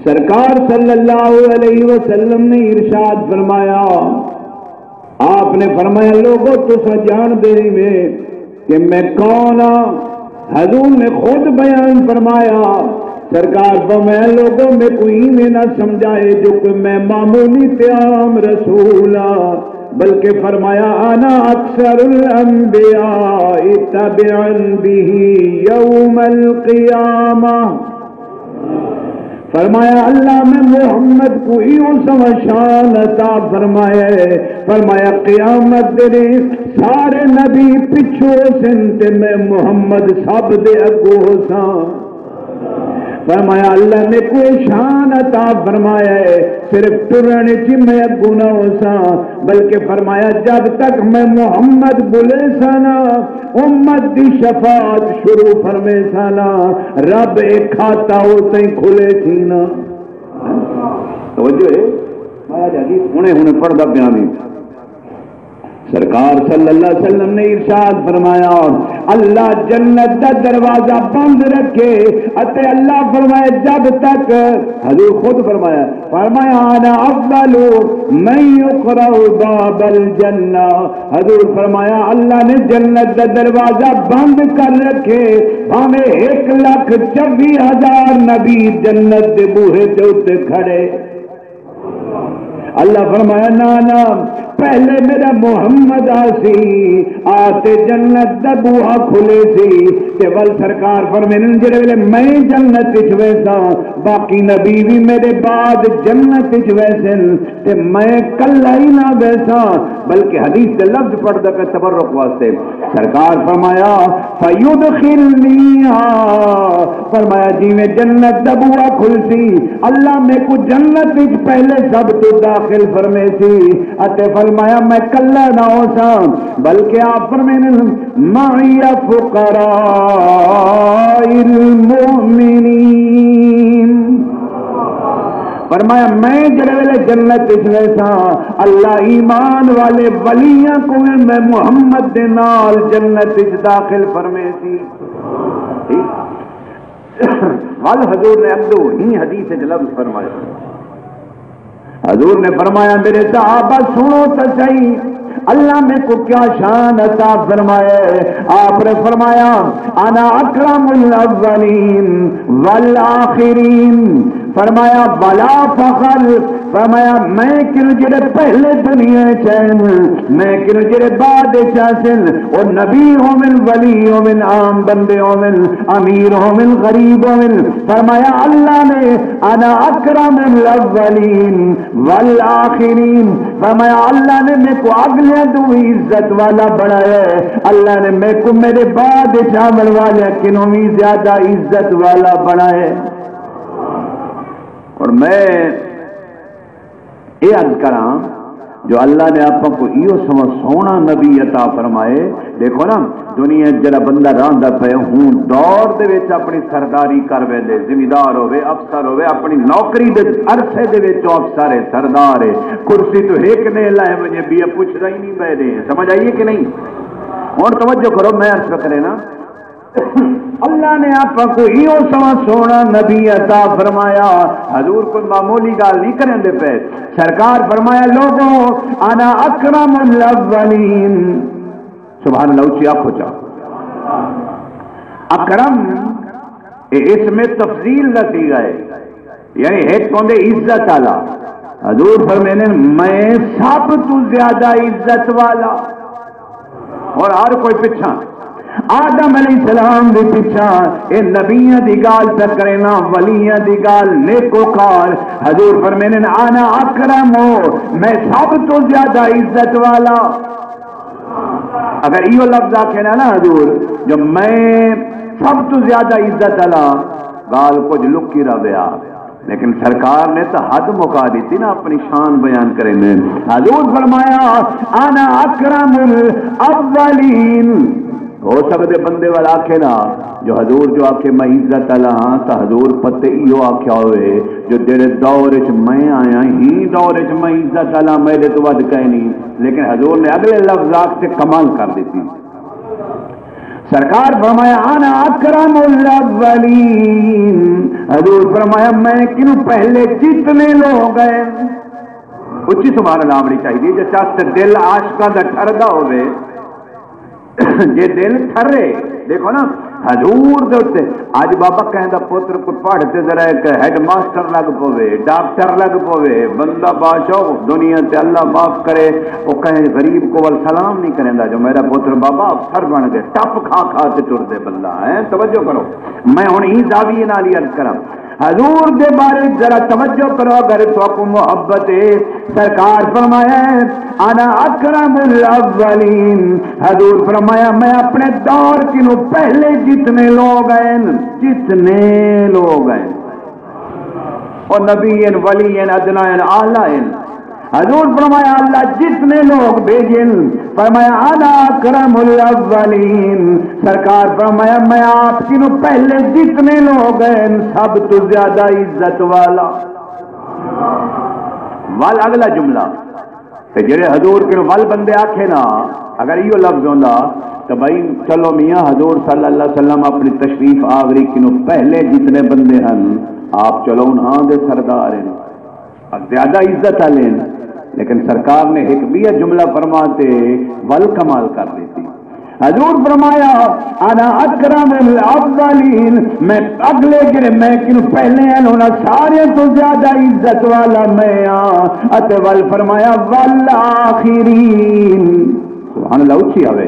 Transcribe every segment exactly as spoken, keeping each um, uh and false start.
سرکار صلی اللہ علیہ وسلم نے ارشاد فرمایا، آپ نے فرمایا، لوگو، تساں جان دے نہیں میں کہ میں کون ہاں؟ حضور نے خود بیان فرمایا، سرکار فرمایا، لوگو، میں کوئی ایویں نہ سمجھائے جو کوئی میں معمولی تے عام رسول ہاں، بلکہ فرمایا، انا اکثر الانبیاء تبعا به یوم القیامہ۔ فرمایا، اللہ میں محمد کو ایہو سواں شان عطا فرمایا ہے۔ فرمایا، قیامت دے ݙینہ سارے نبی پچھوں سن تے میں محمد سب دے اگوں ہوساں۔ فرمایا، اللہ نے کوئی شان عطا فرمایا ہے، صرف ٹرن چ میں اگوں نہ ہوساں، بلکہ فرمایا، جب تک میں محمد بلیساں نا، امت دی شفاعت شروع فرمیساں نا، رب اے کھاتا او تئیں کھلیسی نا۔ توجہ ہے؟ میں اڄ حدیث ہنے ہنے پڑھدا پیاں وی۔ سرکار صلی اللہ علیہ وسلم نے ارشاد فرمایا، اللہ جنت دا دروازہ بند رکھے، اتے اللہ فرمائے، جب تک، حضور خود فرمایا، فرمایا، انا اول من یقرع باب الجنہ۔ حضور فرمایا، اللہ نے جنت دا دروازہ بند کر رکھے، بھاویں ایک لاکھ چوی ہزار نبی جنت دے بوہے دے اتے کھڑے۔ اللہ فرمایا، نہ نہ، پہلے میرا محمد آسی، آ تے جنت دا بوہا کھلیسی۔ تے ول سرکار فرمیندن، جڑے ویلے میں جنت وچ ویساں، باقی نبی وی میرے بعد جنت وچ ویسن، تے میں کلھا ہی نہ ویساں، بلکہ حدیث دے لفظ پڑھدا پیا تبرک واسطے۔ سرکار فرمایا، فیدخلنیہا، فرمایا، جیویں جنت دا بوہا کھلسی، اللہ میکوں جنت وچ پہلے سب توں داخل فرمیسی، اتے فرمایا، میں کلھا نہ ہوساں، بلکہ آپ فرمیندن، معی فقراء المؤمنین۔ فرمایا، میں جڑے ویلے جنت وچ ویساں، اللہ ایمان والے ولیاں کو وی میں محمد دے نال جنت وچ داخل فرمیسی۔ ٹھیک؟ ول حضور نے اگوں ہی حدیث وچ لفظ فرمایا۔ حضور نے فرمایا، میرے صحابہ سنو تو صحیح، اللہ میکوں کیا شان عطا فرمایا ہے۔ آپ نے فرمایا، انا اکرم الاولین والآخرین۔ فرمایا، ولا فخر۔ فرمایا، میں کنوں جڑے پہلے دنیا وچ ہن، میں کنوں جڑے بعد وچ آسن، او نبی ہوون، ولی ہوون، عام بندے ہوون، امیر ہوون، غریب ہوون۔ فرمایا، اللہ نے، انا اکرم الاولین والآخرین۔ فرمایا، اللہ نے میکوں اگلیاں توں وی عزت والا بنایا ہے، اللہ نے میکوں میرے بعد وچ آون والے کنوں وی زیادہ عزت والا بنایا ہے۔ اور میں اے عرض کراں جو اللہ نے آپاں کو ایہو سواں سوہݨا نبی عطا فرمائے۔ ݙیکھو نا، دنیا وچ جڑا بندہ رہندا پئے، ہوں دور دے وچ اپݨی سرداری کر ویندے، زمیندار ہووے، افسر ہووے، اپݨی نوکری دے عرصے دے وچ او افسر ہے، سردار ہے، کرسی توں ہک نئیں لہہ ونڄے، ٻیا پچھدا ہی نئیں پئے ݙے۔ سمجھ آئی ہے کہ نئیں؟ ہݨ توجہ کرو، میں عرض پیا کرینا، اللہ نے آپاں کو ایہو سواں سوہݨا نبی عطا فرمایا۔ حضور کوئی معمولی ڳالھ نئیں کریندے پئے۔ سرکار فرمایا، لوگو، انا اکرم الاولین۔ سبحان اللہ، اچی آکھو چا۔ اکرم، اے اسم تفضیل دا صیغہ ہے، یعنی ہک ہوندے عزت والا۔ حضور فرمیندے، میں سب توں زیادہ عزت والا۔ اور ہر کوئی پچھاں، آدم علیہ السلام دے پچھاں، اے نبیاں دی ڳالھ پیا کرینا، ولیاں دی ڳالھ، نیکوکار۔ حضور فرمیندے، انا اکرم، میں سب توں زیادہ عزت والا۔ اگر ایہو لفظ آکھے نا، نا حضور، جو میں سب توں زیادہ عزت والا، ڳالھ کجھ لکی رہیا۔ لیکن سرکار نے تاں حد مکا ݙتی نا اپݨی شان بیان کریندے۔ حضور فرمایا، انا اکرم الاولین۔ ہو سڳدے بندے والا آکھے نا جو حضور جو آکھے میں عزت والا ہاں، تاں حضور پتے ایہو آکھیا ہوئے جو جڑے دور وچ میں آیا، ہی دور وچ میں عزت والا، میݙے توں ودھ کائنی۔ لیکن حضور نے اگلے لفظ آکھ تے کمال کر ݙتی۔ سرکار فرمایا، "انا اکرم الاولین۔" حضور فرمایا، "میں کنوں پہلے جتنے لوگ ہیں۔" اچی سبحان اللہ آوݨی چاہیے، جے چس تے دل عاشقاں دا ٹھردا ہووے، جے دل ٹھرے، دیکھو نا، حضور دے اُتے۔ اڄ بابا کہیں دا پتر کوئی پڑھ تے ذرا ایک ہیڈ ماسٹر لڳ پووے، ڈاکٹر لڳ پووے، بندہ باشوق دنیا تے، اللہ معاف کرے، او کہیں غریب کوں ول سلام نہیں کریندا جو میݙا پتر بابا افسر بݨ ڳئے، ٹپ کھا کھا تے ٹردے بندہ ہے۔ توجہ کرو، میں ہݨ ایں زاویے نال ہی عرض کراں، حضور دے بارے ذرا توجہ کرو، اگر تہاکوں محبت ہے۔ سرکار فرمایا ہے، "انا اکرم الاولین۔" حضور فرمایا، "میں اپنے دور کنوں پہلے جتنے لوگ ہیں، جتنے لوگ ہیں۔" او نبی ہیں، ولی ہیں، ادنا ہیں، اعلیٰ ہیں۔ حضور فرمایا، "اللہ جتنے لوگ بھیجن۔" فرمایا، "انا اکرم الاولین۔" سرکار فرمایا، "میں آپ کنوں پہلے جتنے لوگ ہیں، سب تو زیادہ عزت والا۔" ول اگلا جملہ، تے جڑے حضور کنوں ول بندے آکھے نا، اگر ایہو لفظ ہوندا، تو بھائی چلو میاں، حضور صلی اللہ علیہ وسلم اپݨی تشریف آوری کنوں پہلے جتنے بندے ہن، آپ چلو انہاں دے سردار ہیں، زیادہ عزت والے ہیں۔ لیکن سرکار نے ایک ٻیا جملہ فرما تے ول کمال کر ݙتی۔ حضور فرمایا، "انا اکرم الاولین۔" میں اگلے جڑے میں کنوں پہلے ہیں، انہاں سارے تو زیادہ عزت والا میں ہاں۔ اتے ول فرمایا، "والآخرین۔" سبحان اللہ، اچھی آوے۔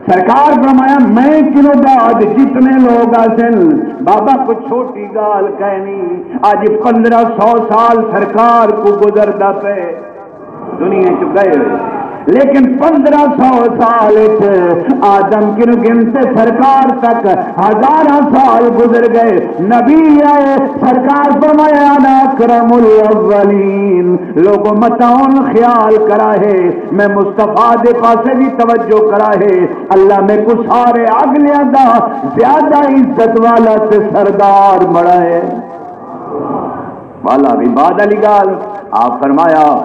سرکار فرمایا، "میں کنوں بعد جتنے لوگ آسن۔" بابا، کوئی چھوٹی ڳالھ کائنی۔ اڄ پندرہ سو سال سرکار کوں گزردا پئے، دنیا چ ڳئے ہوئے، لیکن پندرہ سو سال اچ آدم کنوں گھن تے سرکار تک ہزاراں سال گزر ڳئے۔ نبی آئے، سرکار فرمایا، "انا اکرم الاولین۔" لوگو، متاں ہݨ خیال کرا ہے، میں مصطفیٰ دے پاسے بھی توجہ کرا ہے۔ اللہ میکوں سارے اڳلیاں دا زیادہ عزت والا تے سردار بݨائے۔ والا بھی بعد والی ڳالھ۔ آپ فرمایا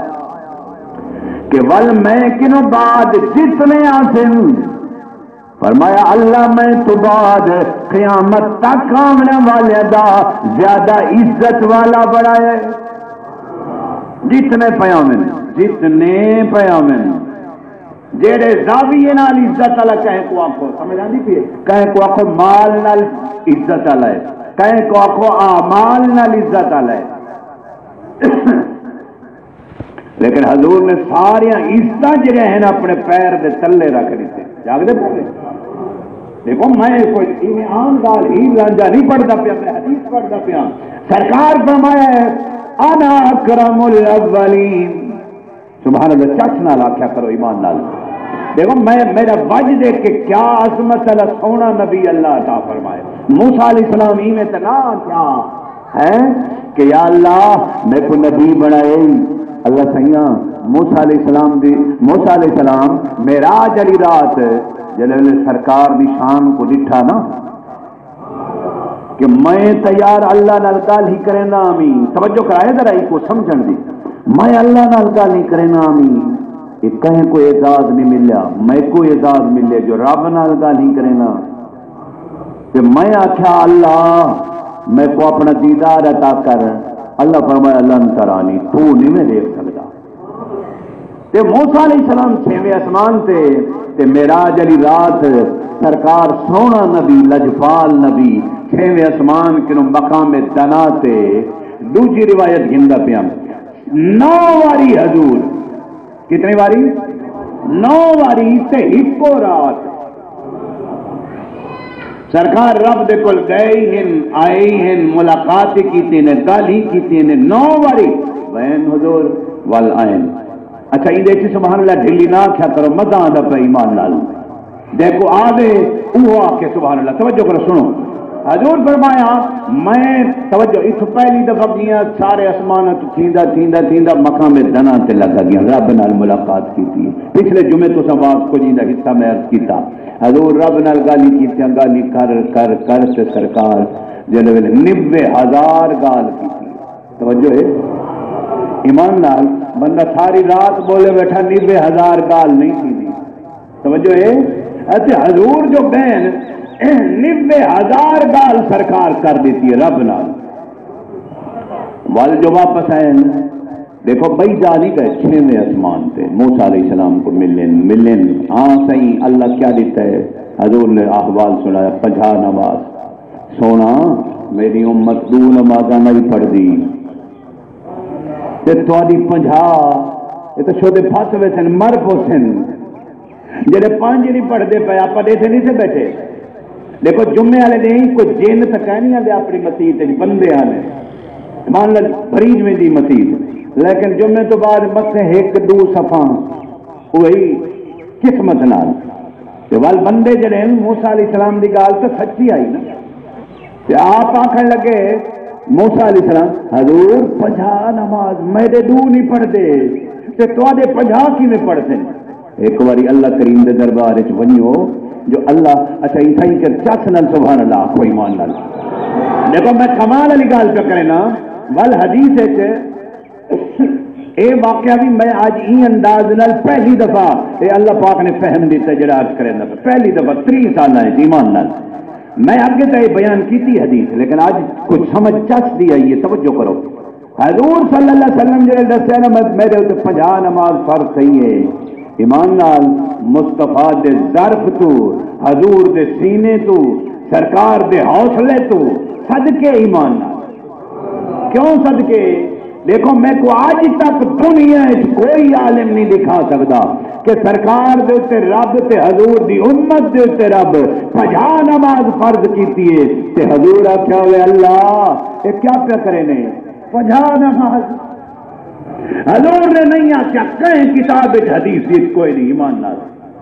کہ "ول میں کنوں بعد جتنے آسن۔" فرمایا، "اللہ میں تو بعد قیامت تک آوݨ والے دا زیادہ عزت والا بݨائے۔" جتنے پئے آون، جتنے پئے آون، جیڑھے زاویے نال عزت والا کہیں کوں آکھو، سمجھ آندی پئی ہے؟ کہیں کوں آکھو مال نال عزت والا ہے، کہیں کوں آکھو اعمال نال عزت والا ہے۔ لیکن حضور نے ساریاں عزتاں جڑے ہیں اپنے پیر دے تلے رکھ دیتے۔ جاگدے پے؟ دیکھو، میں کوئی ایویں عام ڳالھ ہی لانجا نہیں پڑھدا پیا، میں حدیث پڑھدا پیا۔ سرکار فرمایا ہے، "انا اکرم الاولین۔" سبحان اللہ، چس نال آکھیا کرو، ایمان نال۔ دیکھو، میں، میرا وجہ دیکھ کے کیا عظمت والا سوہݨا نبی اللہ عطا فرمائے۔ موسیٰ علیہ السلام ایویں تے نہ آکھیا ہے کہ "یا اللہ، میکوں نبی بݨائے۔" اللہ سائیاں، موسیٰ علیہ السلام دی، موسیٰ علیہ السلام معراج والی رات جلے ویلے سرکار دی شان کو ݙٹھا نا، کہ میں تے یار اللہ نال ڳالھیں کرینداں ہمی، توجہ کرائے ذرا ایکوں سمجھݨ دی، میں اللہ نال ڳالھیں کرینداں ہمی، اے کہیں کوں اعزاز نہیں ملیا، میکوں اعزاز ملیا جو رب نال ڳالھیں کرینداں۔ تے میں آکھیا، "اللہ، میکوں اپݨا دیدار عطا کر۔" اللہ فرمایا، "لن ترانی، تو نہیں میں ݙیکھ سڳدا۔" تے موسیٰ علیہ السلام چھیویں اسمان تے، تے معراج والی رات سرکار سوہݨا نبی، لجپال نبی، چھیویں اسمان کنوں مقام دنا تے۔ ݙوجھی روایت گھندا پیاں، نو واری حضور، کتنی واری؟ نو واری تے ہکو رات۔ سرکار رب دے کول ڳئے ہن، آئے ہن، ملاقات کیتی نے، ڳالھیں کیتی نے، نو واری وین حضور ول آئن۔ اچھا، ایندے اچ سبحان اللہ ڈھلی نہ آکھیا کرو، مزہ آندا پیا ایمان نال۔ جیکو آوے، اوہو آکھے سبحان اللہ۔ توجہ کرو، سنو۔ حضور فرمایا، میں، توجہ، اتھوں پہلی دفعہ گیا، سارے اسماناں تو تھیندا، تھیندا، تھیندا مقام دنا تے لگا گیا، رب نال ملاقات کیتی۔ پچھلے جمعے تساں واز کجھ ایندا حصہ میں عرض کیتا۔ حضور رب نال ڳالھیں کیتیاں، ڳالھیں کر، کر، کر تے سرکار جیڑھے ویلے نوے ہزار ڳالھ کیتی۔ توجہ ہے؟ ایمان نال بندہ ساری رات ٻولے ٻیٹھا، نوے ہزار ڳالھ نہیں تھیندی۔ توجہ ہے؟ اچھا، حضور جو ٻین نوے ہزار ڳالھ سرکار کر ݙتی ہے رب نال۔ ول جو واپس آئے، دیکھو، ٻئی جا نہیں گئے، چھیویں اسمان تے موسیٰ علیہ السلام کو ملن، ملن۔ ہاں سائیں، اللہ کیا ݙتا ہے؟ حضور نے احوال سݨایا، پنجاہ نماز۔ سونا، میری امت ݙو نمازاں نہیں پڑھدی، تے تہاݙی پنجاہ، یہ تو شودے پھس ویسن، مر پوسن۔ جڑے پنج نہیں پڑھدے پئے، آپاں ݙیکھے نہیں سے بیٹھے۔ دیکھو، جمعے والے دن کوئی جن تک نہیں آندے اپنی مسیت وچ، بندے آنے۔ مان لو، بھری جویں دی مسیت، لیکن جمعے تو بعد مسے ایک دو صفاں، وہی قسمت نال۔ تے ول بندے جڑے ہیں، موسیٰ علیہ السلام دی ڳالھ تو سچی آئی نا۔ تے آپ آکھݨ لگے، موسیٰ علیہ السلام، حضور، پنجاہ نماز میݙے ݙو نہیں پڑھدے، تے تہاݙے پنجاہ کیویں پڑھدن؟ ہک واری اللہ کریم دے دربار وچ ونڄو، جو اللہ، اچھا، اتھاں ہی کر چس نال سبحان اللہ آکھو، ایمان نال۔ دیکھو، میں کمال والی ڳالھ پیا کرے نا، ول حدیث وچ اے واقعہ بھی میں اج ایں انداز نال پہلی دفعہ، اے اللہ پاک نے فہم دیتا جڑا عرض کرے نا، پہلی دفعہ تریہہ سال آئے ایمان نال۔ میں اگے تو یہ بیان کیتی حدیث، لیکن اج کچھ سمجھ چس دی آئی ہے، توجہ کرو۔ حضور صلی اللہ علیہ وسلم جڑے دسیا نا، میں، میرے اتنے پنجاہ نماز فرض تھئی ہے، ایمان نال، مصطفیٰ دے ظرف تو، حضور دے سینے تو، سرکار دے حوصلے تو صدقے ایمان نال۔ کیوں صدقے؟ دیکھو، میں کو آج تک دنیا وچ کوئی عالم نہیں دکھا سکدا کہ سرکار دے اُتے رب تے حضور دی امت دے اُتے رب پنجاہ نماز فرض کیتی ہے تے حضور آکھیا ہوئے، اللہ، یہ کیا پیا کرے نے؟ پنجاہ نماز۔ حضور نے نہیں آکھیا، کہیں کتاب وچ حدیث وچ کوئی نہیں، ایمان نال۔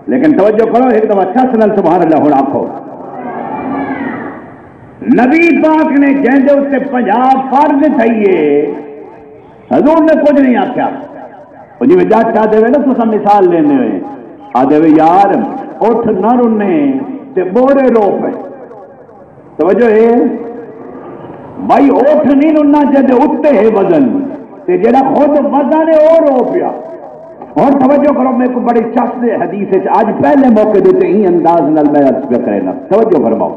لیکن توجہ کرو، ایک دفعہ چس نال سبحان اللہ ہن آکھو۔ نبی پاک نے جیندے اُتے پنجاہ فرض تھئی ہے، حضور نے کچھ نہیں آکھیا۔ او جویں جٹ آدھے وے نا، تساں مثال لیندے ہوئے، آدھے وے، یار، اٹھ نہ رنے تے بورے رو پے۔ توجہ ہے بھائی، اٹھ نہیں رنا جیندے اُتے ہے وزن، تے جڑا خود وزن ہے، او رو پیا۔ ہن توجہ کرو، میرے کو بڑی چس دے حدیث وچ اج پہلے موقع دے تے ایں انداز نال میں عرض پیا کرے نا، توجہ فرماؤ۔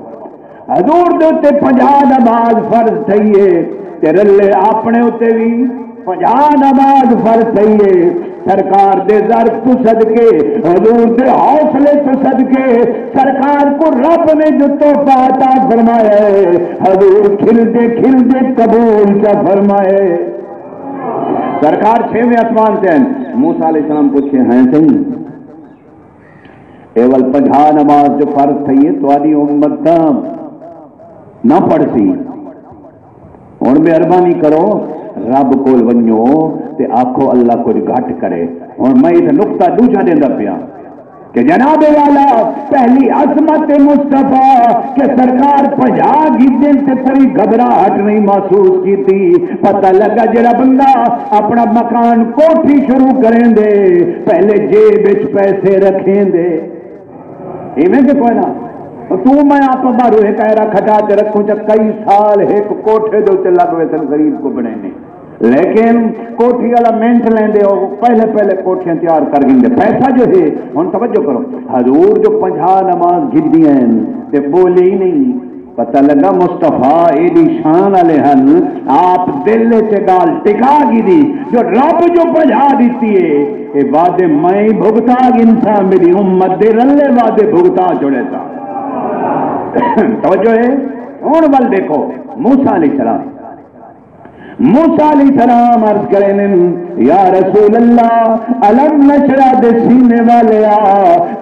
حضور دے اُتے پنجاہ نماز فرض تھئی ہے، تے رلے اپنے اُتے بھی پنجاہ نماز فرض تھئی ہے۔ سرکار دے ظرف تو صدقے، حضور دے حوصلے تو صدقے، سرکار کو رب نے جو تحفہ عطا فرمایا ہے، حضور کھلدے کھلدے قبول چا فرمائے۔ سرکار چھیویں آسمان تے ہیں۔ موسیٰ علیہ السلام پوچھے، ہیں سائیں؟ اے ول پنجاہ نماز جو فرض تھئی ہے، تہاݙی امت تاں نہ پڑھسی۔ ہݨ مہربانی کرو، رب کول ونڄو تے آکھو اللہ کجھ گھٹ کرے۔ ہݨ میں اتھے نقطہ ݙوجھا ݙیندا پیاں کہ جناب والا، پہلی عظمت مصطفیٰ کہ سرکار پنجاہ گھدن تے کوئی گھبراہٹ نہیں محسوس کیتی۔ پتہ لگا جڑا بندہ اپنا مکان کوٹھی شروع کریندے، پہلے جیب وچ پیسے رکھیندے۔ ایویں کہ کوئی نہ، توں میں آپ باہروں ایک ایرا کھٹا تے رکھوں چا کئی سال ایک کوٹھے دے اُتے لگ ویسن غریب کو بنینے۔ لیکن کوٹھی والا منٹ لیندے ہو، پہلے پہلے کوٹھیاں تیار کر گھندے۔ پیسہ جو ہے، ہن توجہ کرو، حضور جو پنجاہ نماز گھدی ہیں تے بولے ہی نہیں۔ پتہ لگا مصطفیٰ ایڈی شان والے ہن، آپ دل وچ ڳالھ ٹکا گھدی جو رب جو پنجاہ ݙتی ہے، اے وعدے میں ہی بھگتا گھنساں، میری امت دے رلے وعدے بھگتا چھوڑے ساں۔ توجہ ہے؟ ہݨ ول دیکھو، موسیٰ علیہ السلام، موسیٰ علیہ السلام عرض کرن، یا رسول اللہ، الم نشرح دے سینے والیا،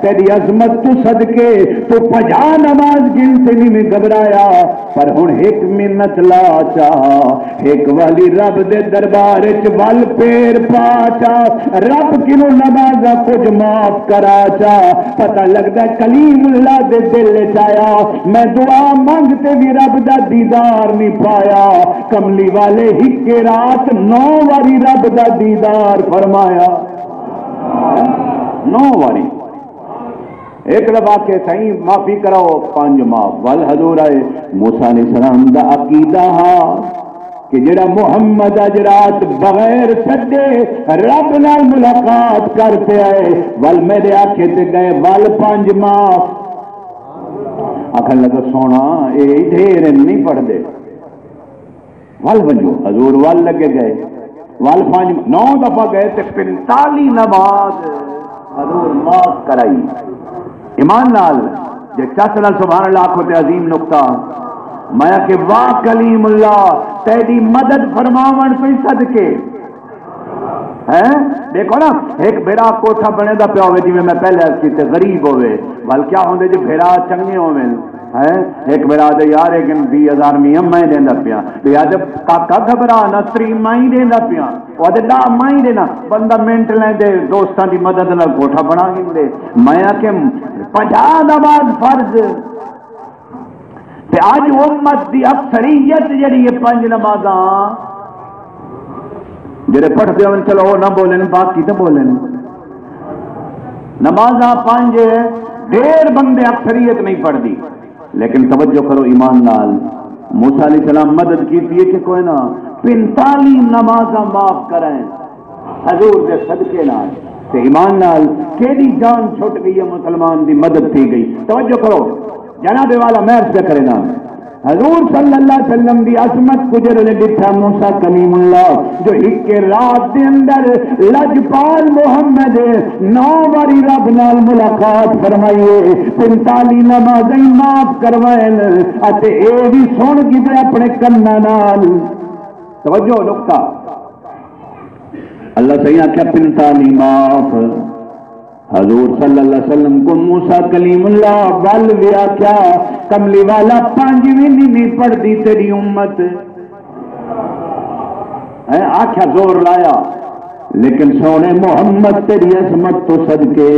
تیری عظمت تو صدقے، تو پنجاہ نماز گھن تے نہیں میں گھبرایا، پر ہݨ ہک منت لا چا، ہک والی رب دے دربار وچ ول پیر پا چا، رب کنوں نمازاں کجھ معاف کرا چا۔ پتہ لڳدا کلیم اللہ دے دل وچ آیا، میں دعا منگ تے وی رب دا دیدار نہیں پایا۔ کملی والے ہکے رات نو واری رب دا دیدار فرمایا۔ نو واری۔ ایک دفعہ کہ سائیں معافی کراؤ، پنج معاف۔ ول حضور آئے، موسیٰ علیہ السلام دا عقیدہ ہا، کہ جڑا محمد اج رات بغیر سدے رب نال ملاقات کر پیا ہے، ول میرے آکھے تے گئے، ول پنج معاف۔ آکھن لگا، سونا، اے ڈھیر ہن، نہیں پڑھدے، ول ونجو۔ حضور ول لگے گئے، ول پنج، نو دفعہ گئے تے پنتالی نماز حضور معاف کرائی۔ ایمان نال، جے چس نال سبحان اللہ آکھو تے عظیم نقطہ۔ میں کہ واہ کلیم اللہ، تیری مدد فرماون توں صدقے۔ ہیں؟ دیکھو نا، ایک بھرا کوٹھا بنے دا پیا ہوے، جویں میں پہلے عرض کیتے، غریب ہوے، ول کیا ہوندے جو بھرا چنگے ہوون؟ ہیں؟ ایک بھرا دے، یار، ایک بیس ہزار میاں میں دیندا پیا۔ تے یار، جب کاکا گھبرا نہ، تری میں ہی دیندا پیا۔ او آہدے، ݙاہ میں ہی ݙینا۔ بندہ منٹ لیندے، دوستاں دی مدد نال کوٹھا بݨا گھندے۔ میں آکھیا، پنجاہ نماز فرض۔ تے اڄ امت دی اکثریت جڑی ہے، پنج نمازاں جڑے پڑھدے ہون، چلو او نہ بولن، باقی تے بولن۔ نمازاں پنج، ڈھیر بندے، اکثریت نہیں پڑھدی۔ لیکن توجہ کرو ایمان نال، موسیٰ علیہ السلام مدد کیتی ہے کہ کوئی نہ، پنتالی نمازاں معاف کرائیں حضور دے صدقے نال۔ تے ایمان نال کیڑی جان چھٹ گئی ہے، مسلمان دی مدد تھی گئی۔ توجہ کرو جناب والا، میں عرض پیا کرے نا، حضور صلی اللہ علیہ وسلم دی عظمت کو جڑے نے ڈٹھا، موسیٰ کلیم اللہ جو ہک رات دے اندر لجپال محمد نو واری رب نال ملاقات فرمائیے، پنتالی نمازیں معاف کروائن، اتے اے بھی سن کیتے اپنے کناں نال۔ توجہ، نقطہ۔ اللہ سائیں آکھیا، پنتالی معاف۔ حضور صلی اللہ علیہ وسلم کو موسیٰ کلیم اللہ ول وی آکھیا، کملی والا، پنج وی نہیں پڑھدی تیری امت۔ ہیں، آکھیا، زور لایا، لیکن سونے محمد تیری عظمت تو صدقے۔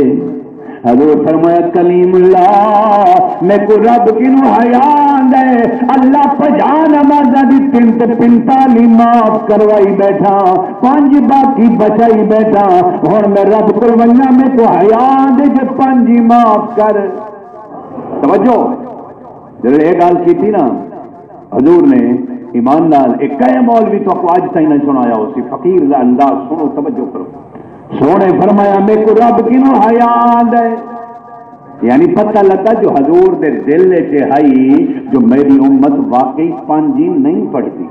حضور فرمایا، کلیم اللہ، میکوں رب کنوں حیا آندا ہے۔ اللہ پنجاہ نمازاں ݙتن تے پنتالی معاف کروائی بیٹھا، پنج باقی بچائی بیٹھا۔ ہݨ میں رب کول ونڄاں، میکوں حیا آندے جو پنج ہی معاف کر۔ توجہ، جݙاں اے ڳالھ کیتی نا، حضور نے ایمان نال ایک کئے مولوی تہاکوں اڄ تائیں نہ سݨایا ہوسی، فقیر دا انداز سݨو، توجہ کرو۔ سونے فرمایا، میکوں رب کنوں حیا آندا ہے۔ یعنی پتہ لڳا جو حضور دے دل وچ ہئی جو میری امت واقعی پنج ہی نہیں پڑھدی۔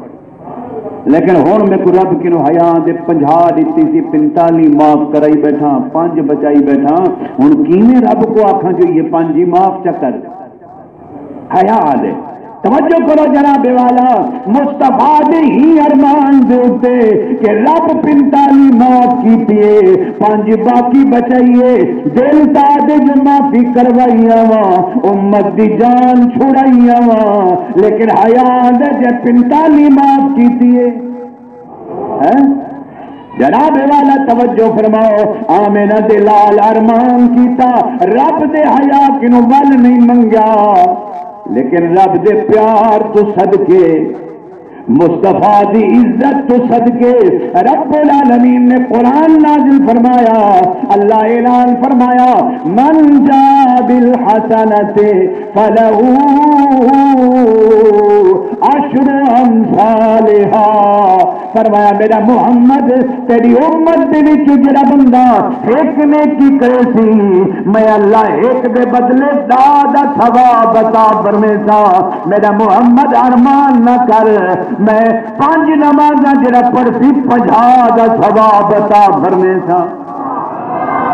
لیکن ہݨ میکوں رب کنوں حیا آندے، پنجاہ ݙتی سی، پنتالی معاف کرائی بیٹھا، پنج بچائی بیٹھا۔ ہݨ کیویں رب کوں آکھاں جو یہ پنج ہی معاف چا کر؟ حیا آ دے۔ توجہ کرو جناب والا، مصطفیٰ دے ہی ارمان دے اتے کہ رب پنتالی معاف کیتی ہے، پنج باقی بچائی ہے۔ دل تا دے جو معافی کروائی آواں، امت دی جان چھڑائی آواں، لیکن حیا آ دے جے پنتالی معاف کیتی ہے۔ ہیں؟ جناب والا توجہ فرماؤ، آمنہ دے لال ارمان کیتا، رب دے حیا کنوں ول نہیں منگیا، لیکن رب دے پیار تو صدقے، مصطفیٰ دی عزت تو صدقے رب العالمین نے قرآن نازل فرمایا، اللہ اعلان فرمایا، من جاء بالحسنۃ فلہ عشر امثالہا۔ فرمایا، میرا محمد، تیری امت دے وچ جڑا بندہ ہک نیکی کرے سی، میں اللہ ہک دے بدلے ݙاہ دا ثواب عطا فرمیساں۔ میرا محمد، ارمان نہ کر، میں پنج نمازاں جڑا پڑھسی، پنجاہ دا ثواب عطا فرمیساں۔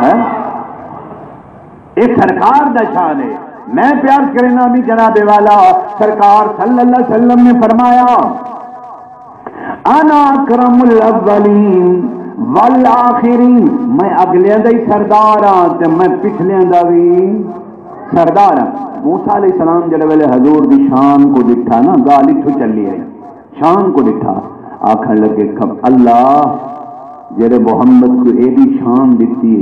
ہیں؟ اے سرکار دا شان ہے۔ میں پیار کرنا بھی جناب والا، سرکار صلی اللہ علیہ وسلم نے فرمایا، انا اکرم الاولین والآخرین، میں اگلیاں دا ہی سردار ہاں تے میں پچھلیاں دا بھی سردار ہاں۔ موسیٰ علیہ السلام جڑے ویلے حضور دی شان کو ݙٹھا نا، ڳالھ اتھوں چلی ہے، شان کو ݙٹھا، آکھݨ لڳے، کم اللہ، جیڑھے محمد کوں ایݙی شان ݙتی،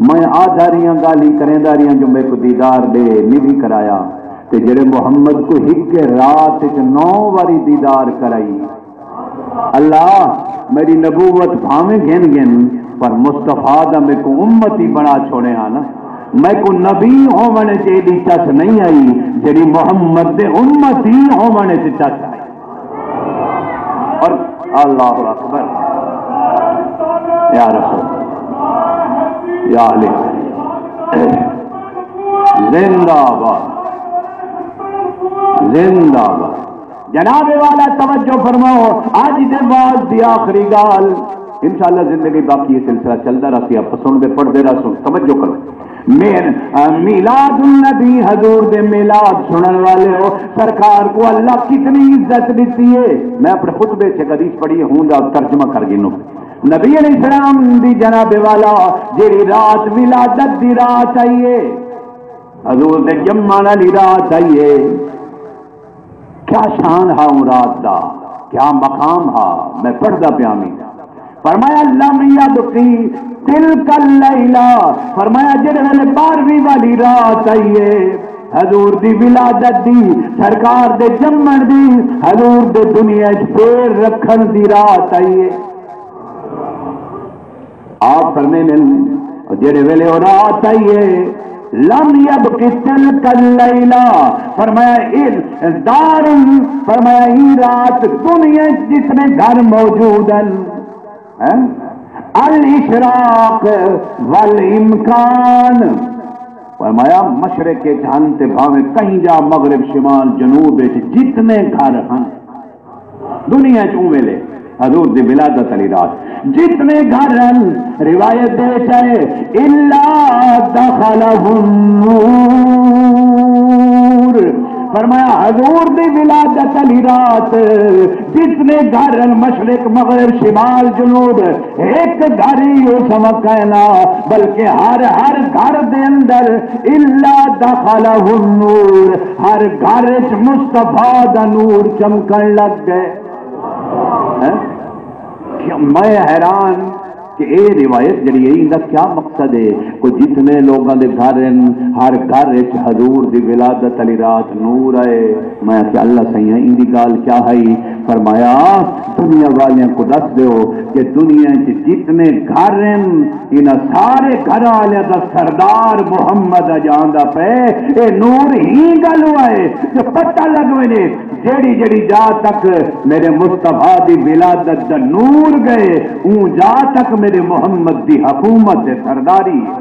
میں آہدا ریہاں، ڳالھیں کریندا ریہاں جو میکوں دیدار ݙے، نہیں بھی کرایا۔ تے جیڑھے محمد کوں ہک رات وچ نو واری دیدار کرائی۔ اللہ، میری نبوت بھاویں گھن گھن، پر مصطفیٰ دا میکوں امتی بݨا چھوڑے ہا نا۔ میکوں نبی ہووݨ وچ ایݙی چس نہیں آئی، جیڑھی محمد دے امتی ہووݨ وچ چس آئی۔ اور اللہ اکبر۔ یا رسول، یا علی، زندہ باد، زندہ باد۔ جناب والا توجہ فرماؤ، اج دے وعظ دی آخری گال، انشاءاللہ زندگی باقی یہ سلسلہ چلدا رہسی، آپ سن دے پڑھدے رہسوں، توجہ کرو۔ میر-، میلاد النبی، حضور دے میلاد سنن والے ہو، سرکار کو اللہ کتنی عزت دیتی ہے۔ میں اپنے خطبے سے حدیث پڑھی ہوں دا ترجمہ کر گنو۔ نبی علیہ السلام دی جناب والا جیڑی رات ولادت دی رات آئی ہے، حضور دے جمن والی رات آئی ہے، کیا شان ہا اوں رات دا، کیا مقام ہا، میں پڑھدا پیا میں۔ فرمایا، لم یبق تلک اللیلہ، فرمایا جڑے ویلے بارہویں والی رات آئی ہے، حضور دی ولادت دی، سرکار دے جمن دی، حضور دے دنیا اچ پیر رکھن دی رات آئی ہے۔ آپ فرمیندن، جڑے ویلے او رات آئی ہے، لم یبق تلک اللیلہ، فرمایا، اے دار، فرمایا، ای رات دنیا اچ جتنے گھر موجود ہیں، ہیں؟ الاشراق والامکان، فرمایا، مشرق اچ ہن تے بھاویں کہیں جا، مغرب، شمال، جنوب اچ جتنے گھر ہن، دنیا چ اوں ویلے حضور دی ولادت علی رات جتنے گھر ہن، روایت دے وچ ہے، الا دخلہ النور۔ فرمایا، حضور دی ولادت علی رات جتنے گھر ہن، مشرق، مغرب، شمال، جنوب، ایک گھر ہی اس وقت ہے نا، بلکہ ہر، ہر گھر دے اندر الا دخلہ النور، ہر گھر وچ مصطفیٰ دا نور چمکن لگ گئے۔ ہیں؟ کیا میں حیران کہ اے روایت جڑی ہے، ایندا کیا مقصد ہے؟ کوئی جتنے لوگاں دے گھر ہیں، ہر گھر وچ حضور دی ولادت علی رات نور آئے۔ میں آکھیا، اللہ سائیں، ایندی گال کیا ہے؟ فرمایا، دنیا والیاں کو دس دیو کہ دنیا وچ جتنے گھر ہیں، انہاں سارے گھر والے دا سردار محمد اج آندا پئے۔ اے نور ہی گل ہوئے جو پتہ لگ وینے، جیڑی جیڑی جا تک میرے مصطفیٰ دی ولادت دا نور گئے، اوں جا تک میرے محمد دی حکومت دے سرداری ہے۔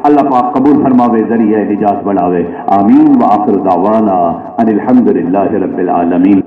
اللہ پاک قبول فرماوے، ذریعہ نجات بناوے۔ آمین۔ وآخر دعوانا ان الحمد للہ رب العالمین۔